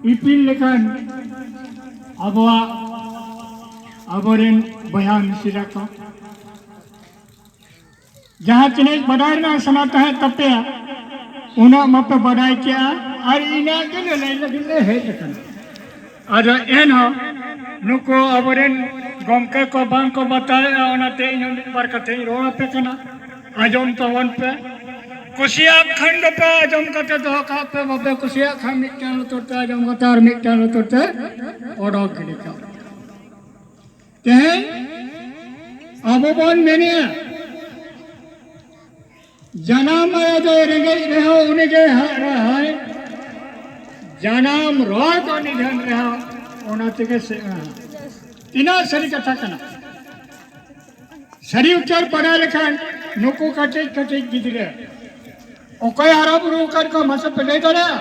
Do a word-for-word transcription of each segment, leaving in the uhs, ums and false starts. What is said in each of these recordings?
ᱤᱯᱤᱞ ᱞᱮᱠᱟᱱ ᱟᱵᱚᱣᱟᱜ, ᱟᱵᱚᱨᱮᱱ ᱵᱚᱭᱦᱟ ᱢᱤᱥᱨᱟ ᱠᱚ, ᱡᱟᱦᱟᱸ ᱛᱤᱱᱟᱹᱜ ᱵᱟᱰᱟᱭ ᱨᱮᱱᱟᱜ ᱥᱟᱱᱟ ᱛᱟᱦᱮᱸ ᱛᱟᱯᱮᱭᱟ, ᱩᱱᱟᱹᱜ ᱢᱟᱯᱮ ᱵᱟᱰᱟᱭ ᱠᱮᱜᱼᱟ, ᱟᱨ ᱤᱱᱟᱹᱜ ᱜᱮ ᱞᱟᱹᱞᱟᱹᱭ ᱞᱟᱹᱜᱤᱫ ᱞᱮ ᱦᱮᱡ ᱟᱠᱟᱱᱟ᱾ ᱟᱫᱚ ᱮᱱᱦᱚᱸ ᱱᱩᱠᱩ ᱟᱵᱚᱨᱮᱱ ᱜᱚᱢᱠᱮ ᱠᱚ ᱵᱟᱝ ᱠᱚ ᱵᱟᱛᱟᱣᱮᱜᱼᱟ, ᱚᱱᱟᱛᱮ ᱤᱧ ᱦᱚᱸ ᱢᱤᱫ ᱵᱟᱨ ᱠᱟᱛᱷᱟᱧ ᱨᱚᱲ ᱟᱯᱮ ᱠᱟᱱᱟ, ᱟᱸᱡᱚᱢ ᱛᱟᱵᱚᱱ ᱯᱮ᱾ ᱠᱩᱥᱤᱭᱟᱜ ᱠᱷᱟᱱ ᱫᱚᱯᱮ ᱟᱸᱡᱚᱢ ᱠᱟᱛᱮ ᱫᱚᱦᱚ ᱠᱟᱜ ᱯᱮ, ᱵᱟᱯᱮ ᱠᱩᱥᱤᱭᱟᱜ ᱠᱷᱟᱱ ᱢᱤᱫᱴᱟᱝ ᱞᱩᱛᱩᱨ ᱛᱮ ᱟᱸᱡᱚᱢ ᱠᱟᱛᱮ ᱟᱨ ᱢᱤᱫᱴᱟᱝ ᱞᱩᱛᱩᱨ ᱛᱮ ᱚᱰᱚᱠ ᱜᱤᱰᱤ ᱠᱟᱜ ᱯᱮ᱾ ᱛᱮᱦᱮᱧ ᱟᱵᱚ ᱵᱚᱱ ᱢᱮᱱᱮᱜᱼᱟ, ᱡᱟᱱᱟᱢ ᱟᱭᱳ ᱫᱚᱭ ᱨᱮᱸᱜᱮᱡ ᱨᱮᱦᱚᱸ ᱩᱱᱤᱜᱮ ᱦᱟᱜ ᱨᱟᱦᱟᱭ, ᱡᱟᱱᱟᱢ ᱨᱚᱲ ᱫᱚ ᱱᱤᱫᱷᱟᱹᱱ ᱨᱮᱦᱚᱸ ᱚᱱᱟ ᱛᱮᱜᱮ ᱥᱮ-, ᱛᱤᱱᱟᱹᱜ ᱥᱟᱹᱨᱤ ᱠᱟᱛᱷᱟ ᱠᱟᱱᱟ᱾ ᱥᱟᱹᱨᱤ ᱩᱛᱟᱹᱨ ᱵᱟᱰᱟᱭ ᱞᱮᱠᱷᱟᱱ ᱱᱩᱠᱩ ᱠᱟᱹᱴᱤᱡ ᱠᱟᱹᱴᱤᱡ ᱜᱤᱫᱽᱨᱟᱹ ᱚᱠᱚᱭ ᱦᱟᱨᱟ ᱵᱩᱨᱩ ᱟᱠᱟᱫ ᱠᱚᱣᱟ, ᱢᱟᱥᱮ ᱯᱮ ᱞᱟᱹᱭ ᱫᱟᱲᱮᱭᱟᱜᱼᱟ?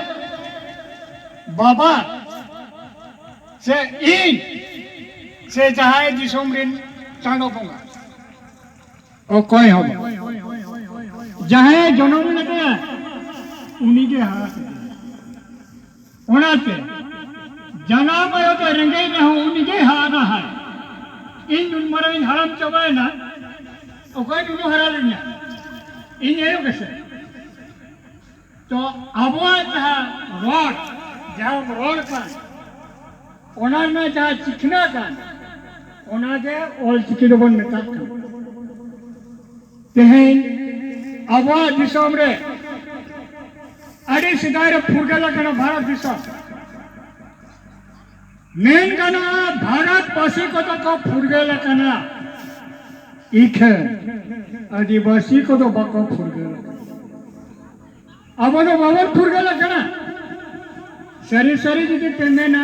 ᱵᱟᱵᱟ ᱥᱮ ᱤᱧ ᱥᱮ ᱡᱟᱦᱟᱸᱭ ᱫᱤᱥᱚᱢ ᱨᱮᱱ ᱪᱟᱸᱫᱚ ᱵᱚᱸᱜᱟ? ᱚᱠᱚᱭ ᱦᱚᱸ ᱵᱟᱝ᱾ ᱡᱟᱦᱟᱸᱭ ᱡᱚᱱᱚᱢ ᱞᱮᱫᱮᱭᱟ, ᱩᱱᱤᱜᱮ ᱦᱟᱨᱟ ᱠᱮᱫᱮᱭᱟ᱾ ᱚᱱᱟᱛᱮ ᱡᱟᱱᱟᱢ ᱟᱭᱳ ᱫᱚ ᱨᱮᱸᱜᱮᱡ ᱨᱮᱦᱚᱸ ᱩᱱᱤᱜᱮ ᱦᱟᱨᱟ ᱦᱟᱭ᱾ ᱤᱧ ᱱᱩᱱ ᱢᱟᱨᱟᱝ ᱤᱧ ᱦᱟᱲᱟᱢ ᱪᱟᱵᱟᱭᱮᱱᱟ, ᱚᱠᱚᱭ ᱱᱩᱱᱩ ᱦᱟᱨᱟ ᱞᱤᱧᱟ? ᱤᱧ ᱟᱭᱳ ᱜᱮᱥᱮ᱾ ᱛᱚ ᱟᱵᱚᱣᱟᱜ ᱡᱟᱦᱟᱸ ᱨᱚᱲ, ᱡᱟᱦᱟᱸ ᱨᱚᱲ ᱠᱟᱱ, ᱚᱱᱟ ᱨᱮᱱᱟᱜ ᱡᱟᱦᱟᱸ ᱪᱤᱠᱷᱱᱟᱹ ᱠᱟᱱ, ᱚᱱᱟᱜᱮ ᱚᱞ ᱪᱤᱠᱤ ᱫᱚᱵᱚᱱ ᱢᱮᱛᱟᱜ ᱠᱟᱱᱟ᱾ ᱛᱮᱦᱮᱧ ᱟᱵᱚᱣᱟᱜ ᱫᱤᱥᱚᱢ ᱨᱮ ᱟᱹᱰᱤ ᱥᱮᱫᱟᱭ ᱨᱮ ᱯᱷᱩᱨᱜᱟᱹᱞ ᱟᱠᱟᱱᱟ ᱵᱷᱟᱨᱚᱛ ᱫᱤᱥᱚᱢ᱾ ᱢᱮᱱ ᱜᱟᱱᱚᱜᱼᱟ, ᱵᱷᱟᱨᱚᱛ ᱵᱟᱹᱥᱤ ᱠᱚᱫᱚ ᱠᱚ ᱯᱷᱩᱨᱜᱟᱹᱞ ᱟᱠᱟᱱᱟ, ᱤᱠᱷᱟᱹᱱ ᱟᱹᱫᱤᱵᱟᱹᱥᱤ ᱠᱚᱫᱚ ᱵᱟᱠᱚ ᱯᱷᱩᱨᱜᱟᱹᱞ ᱟᱠᱟᱱᱟ᱾ ᱟᱵᱚ ᱫᱚ ᱵᱟᱵᱚᱱ ᱯᱷᱩᱨᱜᱟᱹᱞ ᱟᱠᱟᱱᱟ᱾ ᱥᱟᱹᱨᱤ ᱥᱟᱹᱨᱤ ᱡᱩᱫᱤ ᱯᱮ ᱢᱮᱱᱟ,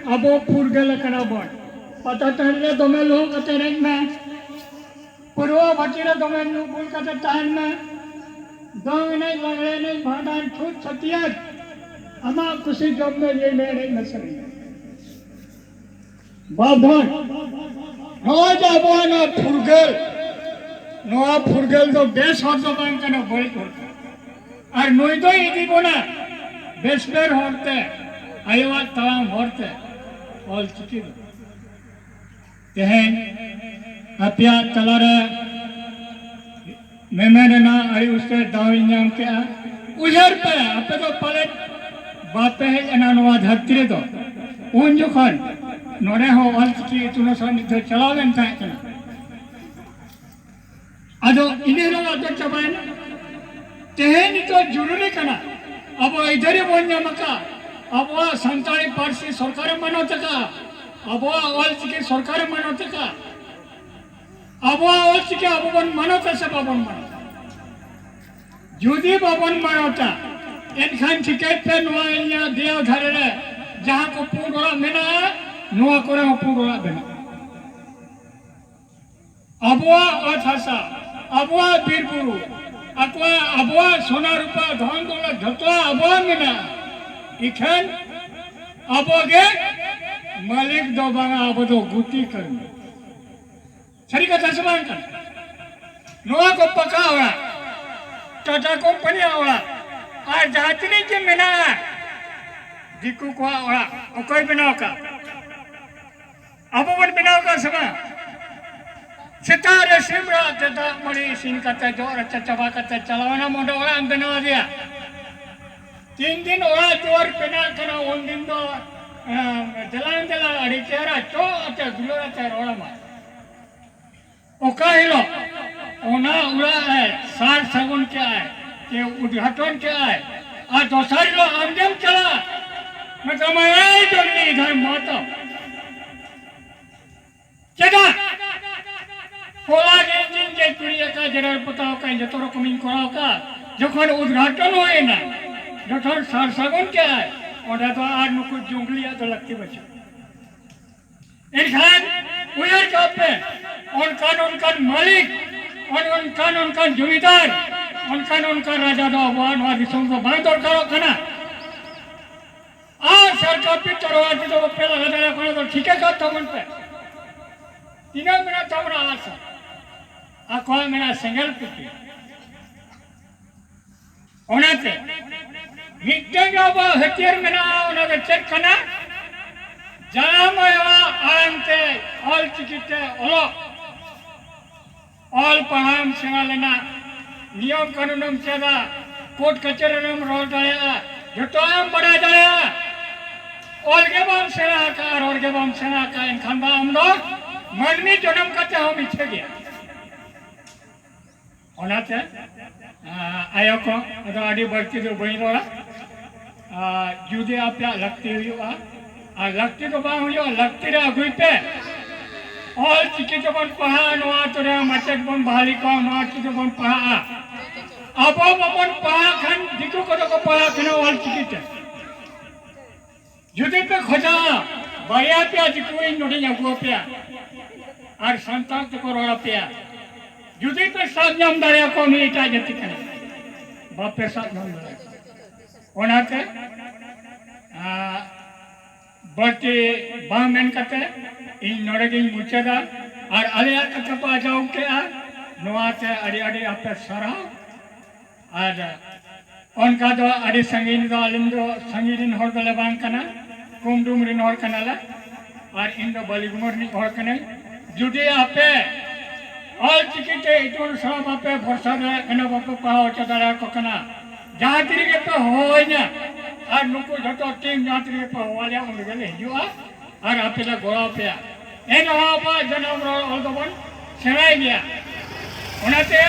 ᱟᱵᱚ ᱯᱷᱩᱨᱜᱟᱹᱞ ᱟᱠᱟᱱᱟ ᱵᱚᱱ᱾ ᱯᱟᱛᱟ ᱴᱟᱺᱰᱤ ᱨᱮ ᱫᱚᱢᱮ ᱞᱩᱦᱩᱠ ᱠᱟᱛᱮ ᱮᱱᱮᱡ ᱢᱮ, ᱯᱟᱹᱨᱣᱟᱹ ᱵᱷᱟᱹᱴᱤ ᱨᱮ ᱫᱚᱢᱮ ᱧᱩ ᱵᱩᱞ ᱠᱟᱛᱮ ᱛᱟᱦᱮᱱ ᱢᱮ, ᱫᱚᱝ ᱮᱱᱮᱡ, ᱞᱟᱜᱽᱲᱮ ᱮᱱᱮᱡ, ᱵᱷᱟᱸᱰᱟᱱ, ᱪᱷᱩᱛ, ᱪᱷᱟᱹᱴᱭᱟᱹᱨ, ᱟᱢᱟᱜ ᱠᱩᱥᱤ ᱡᱚᱢ ᱢᱮ, ᱧᱩᱭ ᱢᱮ, ᱮᱱᱮᱡ ᱢᱮ, ᱥᱮᱨᱮᱧ ᱢᱮ᱾ ᱵᱟᱵᱚᱱ, ᱱᱚᱜᱼᱚᱭ ᱡᱮ ᱟᱵᱚᱣᱟᱜ ᱱᱚᱣᱟ ᱯᱷᱩᱨᱜᱟᱹᱞ, ᱱᱚᱣᱟ ᱯᱷᱩᱨᱜᱟᱹᱞ ᱫᱚ ᱵᱮᱥ ᱦᱚᱨ ᱫᱚ ᱵᱟᱝ ᱠᱟᱱᱟ, ᱵᱟᱹᱲᱤᱡ ᱦᱚᱨ ᱠᱟᱱᱟ᱾ ᱟᱨ ᱱᱩᱭ ᱫᱚᱭ ᱤᱫᱤ ᱵᱚᱱᱟ ᱵᱮᱥ ᱵᱮᱨ ᱦᱚᱨ ᱛᱮ᱾ ᱟᱭᱳᱣᱟᱜ ᱛᱟᱲᱟᱢ ᱦᱚᱨ ᱛᱮ ᱚᱞ ᱪᱤᱠᱤ ᱫᱚ ᱛᱮᱦᱮᱧ ᱟᱯᱮᱭᱟᱜ ᱛᱟᱞᱟᱨᱮ ᱢᱮᱢᱮᱱ ᱨᱮᱱᱟᱜ ᱟᱹᱰᱤ ᱩᱥᱛᱟᱹᱨ ᱫᱟᱣ ᱤᱧ ᱧᱟᱢ ᱠᱮᱜᱼᱟ᱾ ᱩᱭᱦᱟᱹᱨ ᱯᱮ, ᱟᱯᱮ ᱫᱚ ᱯᱟᱞᱮᱫ ᱵᱟᱯᱮ ᱦᱮᱡ ᱮᱱᱟ ᱱᱚᱣᱟ ᱫᱷᱟᱹᱨᱛᱤ ᱨᱮᱫᱚ᱾ ᱩᱱ ᱡᱚᱠᱷᱚᱱ ᱱᱚᱰᱮ ᱦᱚᱸ ᱚᱞ ᱪᱤᱠᱤ ᱤᱛᱩᱱ ᱟᱥᱲᱟ ᱢᱤᱫ ᱫᱷᱟᱣ ᱪᱟᱞᱟᱣ ᱞᱮᱱ ᱛᱟᱦᱮᱸ ᱠᱟᱱᱟ᱾ ᱟᱫᱚ ᱤᱱᱟᱹ ᱦᱤᱞᱳᱜ ᱟᱫᱚ ᱪᱟᱵᱟᱭᱮᱱᱟ᱾ ᱛᱮᱦᱮᱧ ᱱᱤᱛᱚᱜ ᱡᱚᱨᱩᱨᱤ ᱠᱟᱱᱟ, ᱟᱵᱚ ᱟᱹᱭᱫᱟᱹᱨᱤ ᱵᱚᱱ ᱧᱟᱢ ᱟᱠᱟᱫ, ᱟᱵᱚᱣᱟᱜ ᱥᱟᱱᱛᱟᱲᱤ ᱯᱟᱹᱨᱥᱤ ᱥᱚᱨᱠᱟᱨᱮ ᱢᱟᱱᱚᱛ ᱟᱠᱟᱫ, ᱟᱵᱚᱣᱟᱜ ᱚᱞ ᱪᱤᱠᱤ ᱥᱚᱨᱠᱟᱨᱮ ᱢᱟᱱᱚᱛ ᱟᱠᱟᱫ, ᱟᱵᱚᱣᱟᱜ ᱚᱞ ᱪᱤᱠᱤ ᱟᱵᱚ ᱵᱚᱱ ᱢᱟᱱᱚᱛᱟ ᱥᱮ ᱵᱟᱵᱚᱱ ᱢᱟᱱᱚᱛᱟ? ᱡᱩᱫᱤ ᱵᱟᱵᱚᱱ ᱢᱟᱱᱚᱛᱟ, ᱮᱱᱠᱷᱟᱱ ᱴᱷᱤᱠᱟᱹᱭ ᱯᱮ, ᱱᱚᱣᱟ ᱤᱧᱟᱹᱜ ᱫᱮᱭᱟ ᱫᱷᱟᱨᱮ ᱨᱮ ᱡᱟᱦᱟᱸ ᱠᱚ ᱯᱩᱸᱰ ᱚᱲᱟᱜ ᱢᱮᱱᱟᱜᱼᱟ, ᱱᱚᱣᱟ ᱠᱚᱨᱮ ᱦᱚᱸ ᱯᱩᱸᱰ ᱚᱲᱟᱜ ᱵᱮᱱᱟᱜᱼᱟ᱾ ᱟᱵᱚᱣᱟᱜ ᱚᱛ ᱦᱟᱥᱟ, ᱟᱵᱚᱣᱟᱜ ᱵᱤᱨ ᱵᱩᱨᱩ, ᱟᱠᱚᱣᱟᱜ, ᱟᱵᱚᱣᱟᱜ ᱥᱚᱱᱟ ᱨᱩᱯᱟ, ᱫᱷᱚᱱ ᱫᱚᱞᱟ ᱡᱷᱚᱛᱚ ᱟᱵᱚᱣᱟᱜ ᱢᱮᱱᱟᱜᱼᱟ᱾ ᱤᱠᱷᱟᱹᱱ ᱟᱵᱚ ᱜᱮ ᱢᱟᱹᱞᱤᱠ ᱫᱚ ᱵᱟᱝᱟ, ᱟᱵᱚ ᱫᱚ ᱜᱩᱛᱤ ᱠᱟᱹᱢᱤ᱾ ᱥᱟᱹᱨᱤ ᱠᱟᱛᱷᱟ ᱥᱮ ᱵᱟᱝ ᱠᱟᱱᱟ? ᱱᱚᱣᱟ ᱠᱚ ᱯᱟᱠᱟ ᱚᱲᱟᱜ, ᱴᱟᱴᱟ ᱠᱳᱢᱯᱟᱱᱤᱭᱟᱜ ᱚᱲᱟᱜ, ᱟᱨ ᱡᱟᱦᱟᱸ ᱛᱤᱱᱟᱹᱜ ᱜᱮ ᱢᱮᱱᱟᱜᱼᱟ ᱫᱤᱠᱩ ᱠᱚᱣᱟᱜ ᱚᱲᱟᱜ, ᱚᱠᱚᱭ ᱵᱮᱱᱟᱣ ᱟᱠᱟᱫ? ᱟᱵᱚ ᱵᱚᱱ ᱵᱮᱱᱟᱣ ᱟᱠᱟᱫ ᱥᱮ ᱵᱟᱝ? ᱥᱮᱛᱟᱜ ᱨᱮ ᱥᱤᱢ ᱨᱟᱜ ᱛᱮ ᱫᱟᱜ ᱢᱟᱹᱲᱤ ᱤᱥᱤᱱ ᱠᱟᱛᱮ, ᱡᱚᱜ ᱨᱟᱪᱟ ᱪᱟᱵᱟ ᱠᱟᱛᱮ ᱪᱟᱞᱟᱣ ᱮᱱᱟ, ᱚᱸᱰᱮ ᱚᱲᱟᱜ ᱮᱢ ᱵᱮᱱᱟᱣ ᱟᱫᱮᱭᱟ᱾ ᱛᱤᱱ ᱫᱤᱱ ᱚᱲᱟᱜ ᱫᱩᱣᱟᱹᱨ ᱵᱮᱱᱟᱜ ᱠᱟᱱᱟ, ᱩᱱ ᱫᱤᱱ ᱫᱚ, ᱮᱸ, ᱫᱮᱞᱟ ᱫᱮᱞᱟ ᱟᱹᱰᱤ ᱪᱮᱦᱨᱟ ᱪᱚᱜ ᱟᱛᱮ ᱫᱩᱞᱟᱹᱲ ᱟᱛᱮ ᱨᱚᱲ ᱟᱢᱟ᱾ ᱚᱠᱟ ᱦᱤᱞᱳᱜ ᱚᱱᱟ ᱚᱲᱟᱜ ᱮ ᱥᱟᱨ ᱥᱟᱹᱜᱩᱱ ᱠᱮᱜᱼᱟᱭ, ᱪᱮ ᱩᱫᱽᱜᱷᱟᱴᱚᱱ ᱠᱮᱜᱼᱟᱭ, ᱟᱨ ᱫᱚᱥᱟᱨ ᱦᱤᱞᱳᱜ ᱟᱢ ᱜᱮᱢ ᱪᱟᱞᱟᱜᱼᱟ, ᱢᱮᱛᱟᱢᱟᱭ, "ᱮᱭ ᱡᱚᱜᱽᱱᱤ, ᱤᱫᱷᱟᱨ ᱢᱚᱛ ᱟᱣ᱾" ᱪᱮᱫᱟᱜ? ᱦᱚᱞᱟ ᱜᱮ ᱤᱧ ᱜᱮᱡ ᱜᱩᱨᱤᱡ ᱟᱠᱟᱫ, ᱡᱮᱨᱮᱲ ᱯᱚᱛᱟᱣ ᱟᱠᱟᱫ, ᱡᱚᱛᱚ ᱨᱚᱠᱚᱢᱤᱧ ᱠᱚᱨᱟᱣ ᱟᱠᱟᱫ᱾ ᱡᱚᱠᱷᱚᱱ ᱩᱫᱽᱜᱷᱟᱴᱚᱱ ᱦᱩᱭ ᱮᱱᱟ, ᱡᱚᱠᱷᱚᱱ ᱥᱟᱨ ᱥᱟᱹᱜᱩᱱ ᱠᱮᱜᱼᱟᱭ, ᱚᱸᱰᱮ ᱫᱚ ᱟᱨ ᱱᱩᱠᱩ ᱡᱚᱝᱜᱽᱞᱤᱭᱟᱜ ᱫᱚ ᱞᱟᱹᱠᱛᱤ ᱵᱟᱹᱪᱩᱜ᱾ ᱮᱱᱠᱷᱟᱱ ᱩᱭᱦᱟᱹᱨ ᱠᱟᱜ ᱯᱮ, ᱚᱱᱠᱟᱱ ᱚᱱᱠᱟᱱ ᱢᱟᱹᱞᱤᱠ, ᱚᱱ-, ᱚᱱᱠᱟᱱ ᱚᱱᱠᱟᱱ ᱡᱚᱢᱤᱫᱟᱨ, ᱚᱱᱠᱟᱱ ᱚᱱᱠᱟᱱ ᱨᱟᱡᱟ ᱫᱚ ᱟᱵᱚᱣᱟᱜ ᱱᱚᱣᱟ ᱫᱤᱥᱚᱢ ᱫᱚ ᱵᱟᱝ ᱫᱚᱨᱠᱟᱨᱚᱜ ᱠᱟᱱᱟ᱾ ᱟᱨ ᱥᱟᱨ ᱠᱟᱹᱯᱤ ᱛᱚᱨᱣᱟᱨ ᱛᱮᱫᱚ ᱵᱟᱯᱮ ᱞᱟᱜᱟ ᱫᱟᱲᱮᱭᱟᱜ ᱠᱟᱱᱟ, ᱫᱚ ᱴᱷᱤᱠᱟᱹ ᱠᱟᱜ ᱛᱟᱵᱚᱱ ᱯᱮ᱾ ᱛᱤᱱᱟᱹᱜ ᱢᱮᱱᱟᱜ ᱛᱟᱵᱚᱱᱟ ᱟᱜᱼᱥᱟᱨ? ᱟᱠᱚᱣᱟᱜ ᱢᱮᱱᱟᱜᱼᱟ ᱥᱮᱸᱜᱮᱞ ᱴᱩᱴᱤ᱾ ᱚᱱᱟᱛᱮ ᱢᱤᱫᱴᱟᱝ ᱜᱮ ᱟᱵᱚᱣᱟᱜ ᱦᱟᱹᱛᱭᱟᱹᱨ ᱢᱮᱱᱟᱜᱼᱟ, ᱚᱱᱟ ᱫᱚ ᱪᱮᱫ ᱠᱟᱱᱟ? ᱡᱟᱱᱟᱢ ᱟᱭᱳᱣᱟᱜ ᱟᱲᱟᱝ ᱛᱮ ᱚᱞ ᱪᱤᱠᱤ ᱛᱮ ᱚᱞᱚᱜ᱾ ᱚᱞ ᱯᱟᱲᱦᱟᱣᱮᱢ ᱥᱮᱬᱟ ᱞᱮᱱᱟ, ᱱᱤᱭᱚᱢ ᱠᱟᱹᱱᱩᱱᱮᱢ ᱪᱮᱫᱟ, ᱠᱳᱨᱴ ᱠᱟᱪᱷᱟᱹᱨᱤ ᱨᱮᱢ ᱨᱚᱲ ᱫᱟᱲᱮᱭᱟᱜᱼᱟ, ᱡᱚᱛᱚᱣᱟᱜ ᱮᱢ ᱵᱟᱲᱟᱭ ᱫᱟᱲᱮᱭᱟᱜᱼᱟ᱾ ᱚᱞ ᱜᱮ ᱵᱟᱢ ᱥᱮᱬᱟ ᱟᱠᱟᱫᱼᱟ, ᱨᱚᱲ ᱜᱮ ᱵᱟᱢ ᱥᱮᱬᱟ ᱟᱠᱟᱫᱼᱟ, ᱮᱱᱠᱷᱟᱱ ᱫᱚ ᱟᱢ ᱫᱚ ᱢᱟᱹᱱᱢᱤ ᱡᱚᱱᱚᱢ ᱠᱟᱛᱮ ᱦᱚᱸ ᱢᱤᱪᱷᱟᱹ ᱜᱮᱭᱟ᱾ ᱚᱱᱟᱛᱮ, ᱟ, ᱟᱭᱳ ᱠᱚ, ᱟᱫᱚ ᱟᱹᱰᱤ ᱵᱟᱹᱲᱛᱤ ᱫᱚ ᱵᱟᱹᱧ ᱨᱚᱲᱟ᱾ ᱟ, ᱡᱩᱫᱤ ᱟᱯᱮᱭᱟᱜ ᱞᱟᱹᱠᱛᱤ ᱦᱩᱭᱩᱜᱼᱟ, ᱟᱨ ᱞᱟᱹᱠᱛᱤ ᱫᱚ ᱵᱟᱝ ᱦᱩᱭᱩᱜᱼᱟ, ᱞᱟᱹᱠᱛᱤ ᱨᱮ ᱟᱹᱜᱩᱭ ᱯᱮ᱾ ᱚᱞ ᱪᱤᱠᱤ ᱛᱮᱵᱚᱱ ᱯᱟᱲᱦᱟᱜᱼᱟ, ᱱᱚᱣᱟ ᱟᱛᱳ ᱨᱮ ᱢᱟᱪᱮᱫ ᱵᱚᱱ ᱵᱟᱦᱟᱞᱤ ᱠᱚᱣᱟ, ᱱᱚᱣᱟ ᱪᱤᱠᱤ ᱵᱚᱱ ᱯᱟᱲᱦᱟᱜᱼᱟ᱾ ᱟᱵᱚ ᱵᱟᱵᱚᱱ ᱯᱟᱲᱦᱟᱜ ᱠᱷᱟᱱ ᱫᱤᱠᱩ ᱠᱚᱫᱚ ᱠᱚ ᱯᱟᱲᱦᱟᱜ ᱠᱟᱱᱟ ᱚᱞ ᱪᱤᱠᱤ ᱛᱮ᱾ ᱡᱩᱫᱤ ᱯᱮ ᱠᱷᱚᱡᱟ, ᱵᱟᱨᱭᱟ ᱯᱮᱭᱟ ᱫᱤᱠᱩ ᱤᱧ ᱱᱚᱰᱮᱧ ᱟᱹᱜᱩ ᱟᱯᱮᱭᱟ, ᱟᱨ ᱥᱟᱱᱛᱟᱲ ᱛᱮᱠᱚ ᱨᱚᱲ ᱟᱯᱮᱭᱟ᱾ ᱡᱩᱫᱤ ᱯᱮ ᱥᱟᱵ ᱧᱟᱢ ᱫᱟᱲᱮᱭᱟᱠᱚᱣᱟ, ᱩᱱᱤ ᱮᱴᱟᱜ ᱡᱟᱹᱛᱤ ᱠᱟᱱᱟᱭ, ᱵᱟᱯᱮ ᱥᱟᱵ ᱧᱟᱢ ᱫᱟᱲᱮᱭᱟᱠᱚᱣᱟ᱾ ᱚᱱᱟᱛᱮ, ᱟ, ᱵᱟᱹᱲᱛᱤ ᱵᱟᱝ ᱢᱮᱱ ᱠᱟᱛᱮ ᱤᱧ ᱱᱚᱰᱮ ᱜᱤᱧ ᱢᱩᱪᱟᱹᱫᱟ᱾ ᱟᱨ ᱟᱞᱮᱭᱟᱜ ᱠᱟᱛᱷᱟ ᱯᱮ ᱟᱸᱡᱚᱢ ᱠᱮᱜᱼᱟ, ᱱᱚᱣᱟᱛᱮ ᱟᱹᱰᱤ ᱟᱹᱰᱤ ᱟᱯᱮ ᱥᱟᱨᱦᱟᱣ᱾ ᱟᱨ ᱚᱱᱠᱟ ᱫᱚ ᱟᱹᱰᱤ ᱥᱟᱺᱜᱤᱧ ᱫᱚ, ᱟᱹᱞᱤᱧ ᱫᱚ ᱥᱟᱺᱜᱤᱧ ᱨᱮᱱ ᱦᱚᱲ ᱫᱚᱞᱮ ᱵᱟᱝ ᱠᱟᱱᱟ, ᱠᱚᱢᱰᱩᱢ ᱨᱮᱱ ᱦᱚᱲ ᱠᱟᱱᱟᱞᱮ᱾ ᱟᱨ ᱤᱧ ᱫᱚ ᱵᱟᱹᱞᱤᱜᱩᱢᱟᱹ ᱨᱤᱱᱤᱡ ᱦᱚᱲ ᱠᱟᱹᱱᱟᱹᱧ᱾ ᱡᱩᱫᱤ ᱟᱯᱮ ᱚᱞ ᱪᱤᱠᱤ ᱛᱮ ᱤᱛᱩᱱ ᱟᱥᱲᱟ ᱵᱟᱯᱮ ᱵᱷᱚᱨᱥᱟ ᱫᱟᱲᱮᱭᱟᱜ ᱠᱟᱱᱟ, ᱵᱟᱯᱮ ᱯᱟᱲᱦᱟᱣ ᱦᱚᱪᱚ ᱫᱟᱲᱮᱭᱟᱠᱚ ᱠᱟᱱᱟ, ᱡᱟᱦᱟᱸ ᱛᱤ ᱨᱮᱜᱮ ᱯᱮ ᱦᱚᱦᱚᱣᱟᱹᱧᱟ, ᱟᱨ ᱱᱩᱠᱩ ᱡᱷᱚᱛᱚ ᱴᱤᱢ ᱡᱟᱦᱟᱸ ᱛᱤ ᱨᱮᱜᱮ ᱯᱮ ᱦᱚᱦᱚᱣᱟᱞᱮᱭᱟ, ᱩᱱ ᱨᱮᱜᱮ ᱞᱮ ᱦᱤᱡᱩᱜᱼᱟ ᱟᱨ ᱟᱯᱮ ᱞᱮ ᱜᱚᱲᱚ ᱟᱯᱮᱭᱟ᱾ ᱮᱱ ᱨᱮᱦᱚᱸ ᱟᱵᱚᱣᱟᱜ ᱡᱟᱱᱟᱢ ᱨᱚᱲ ᱚᱞ ᱫᱚᱵᱚᱱ ᱥᱮᱬᱟᱭ ᱜᱮᱭᱟ᱾ ᱚᱱᱟᱛᱮ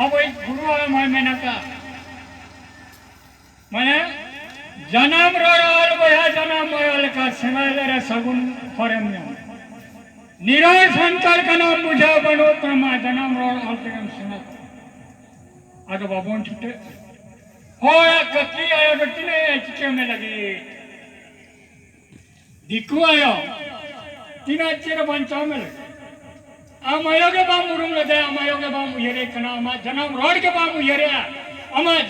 ᱟᱵᱚᱭᱤᱡ ᱜᱩᱨᱩ ᱦᱟᱲᱟᱢ ᱦᱚᱸᱭ ᱢᱮᱱ ᱟᱠᱟᱫᱼᱟ, ᱢᱟᱱᱮ, ᱡᱟᱱᱟᱢ ᱨᱚᱲ ᱚᱞ ᱵᱚᱭᱦᱟ ᱡᱟᱱᱟᱢ ᱟᱭᱳ ᱞᱮᱠᱟ, ᱥᱮᱬᱟᱭ ᱞᱮᱨᱮ ᱥᱟᱹᱜᱩᱱ ᱦᱚᱨᱮᱢ ᱧᱟᱢᱟ᱾ ᱱᱤᱨᱚᱲ ᱥᱟᱱᱛᱟᱲ ᱠᱟᱱᱟᱢ, ᱵᱩᱡᱷᱟᱹᱣ ᱵᱟᱹᱱᱩᱜ ᱛᱟᱢᱟ, ᱡᱟᱱᱟᱢ ᱨᱚᱲ ᱚᱞ ᱛᱮᱜᱮᱢ ᱥᱮᱬᱟ ᱠᱚᱜᱼᱟ᱾ ᱟᱫᱚ ᱵᱟᱵᱚᱱ ᱪᱷᱩᱴᱟᱹᱜᱼᱟ᱾ ᱦᱳᱭ, ᱠᱟᱹᱠᱤ ᱟᱭᱳ ᱫᱚ ᱛᱤᱱᱟᱹᱜ ᱮ ᱪᱤᱠᱟᱹ ᱢᱮ ᱞᱟᱹᱜᱤᱫ? ᱫᱤᱠᱩ ᱟᱭᱳ ᱛᱤᱱᱟᱹᱜ ᱪᱮᱫ ᱮ ᱵᱟᱧᱪᱟᱣ ᱢᱮ ᱞᱟᱹᱜᱤᱫ? ᱟᱢ ᱟᱭᱳ ᱜᱮ ᱵᱟᱢ ᱩᱨᱩᱢ ᱞᱮᱫᱮᱭᱟ, ᱟᱢ ᱟᱭᱳ ᱜᱮ ᱵᱟᱢ ᱩᱭᱦᱟᱹᱨᱮ ᱠᱟᱱᱟ, ᱟᱢᱟᱜ ᱡᱟᱱᱟᱢ ᱨᱚᱲ ᱜᱮ ᱵᱟᱢ ᱩᱭᱦᱟᱹᱨᱮᱜᱼᱟ, ᱟᱢᱟᱜ